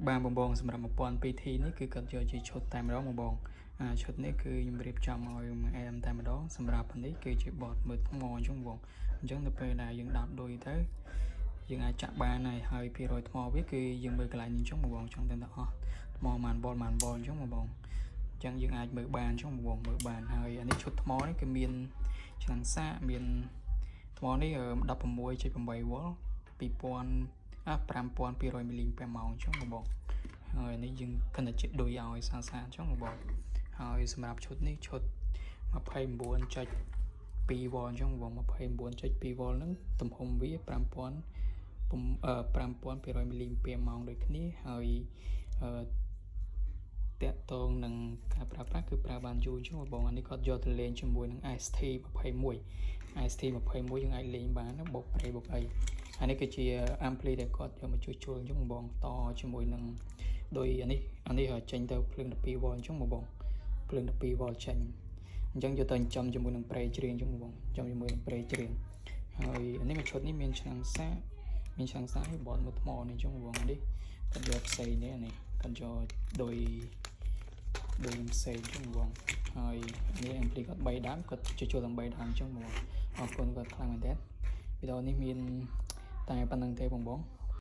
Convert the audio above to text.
បាទបងបងសម្រាប់ 1002T នេះគឺគាត់យកជាឈុតតែម្ដងបងបងអាឈុតនេះគឺខ្ញុំរៀបចំឲ្យមួយអែមតែម្ដងសម្រាប់នេះគឺជាបតមើលថ្មអញ្ចឹងបងអញ្ចឹងទៅពេលដែលយើងដោតឌុយទៅយើងអាចចាក់បានហើយហើយភាគរយថ្មវាគឺយើងមើលកន្លែងនេះអញ្ចឹងបងបងចង់តែអស់ថ្មប៉ុន្មានវ៉ុលប៉ុន្មានវ៉ុលអញ្ចឹងបងបងអញ្ចឹងយើងអាចមើលបានអញ្ចឹងបងបងមើលបានហើយអានេះឈុតថ្មនេះគឺមានឆ្នាំងសាកមានថ្មនេះ16.8វ៉ុល2000អា5200មីលីអាំពែម៉ោងអញ្ចឹងបងបងហើយនេះយើងគណិតជាឌុយឲ្យសាសាអញ្ចឹងបងបងហើយសម្រាប់ឈុតនេះឈុត29.2វ៉ុលអញ្ចឹងបង29.2វ៉ុលហ្នឹងទំហំវា5000 5200មីលីអាំពែម៉ោងដូចគ្នាហើយអឺតាក់ទងនឹងការប្រើប្រាស់គឺប្រើបានយូរអញ្ចឹងបងអានេះគាត់យកទៅលេងជាមួយនឹង ST 21 ST 21យើងអាចលេងបានណាបុកប្រេបុកអីអានេះគឺជា ampli ដែលគាត់យកមកជួសជុលអញ្ចឹងបងតជាមួយនឹងដោយអានេះអានេះចេញទៅភ្លើង12វ៉ុលអញ្ចឹងបងភ្លើង12វ៉ុលចេញអញ្ចឹងយកទៅចិញ្ចឹមជាមួយនឹងប្រេច្រៀងអញ្ចឹងបងចំជាមួយនឹងប្រេច្រៀងហើយអានេះមួយឈុតនេះមានឆ្នាំងសាកមានឆ្នាំងសាកហើយបតមួយថ្មនេះអញ្ចឹងបងនេះគាត់យកផ្សេងនេះនេះគាត់យកដោយដោយផ្សេងអញ្ចឹងបងហើយនេះ ampli គាត់3ដើមគាត់ជួសជុលទាំង3ដើមអញ្ចឹងបងអរគុណគាត់ខ្លាំងមែនទែនវីដេអូនេះមានតែប៉ុណ្្នឹងទេបងបង។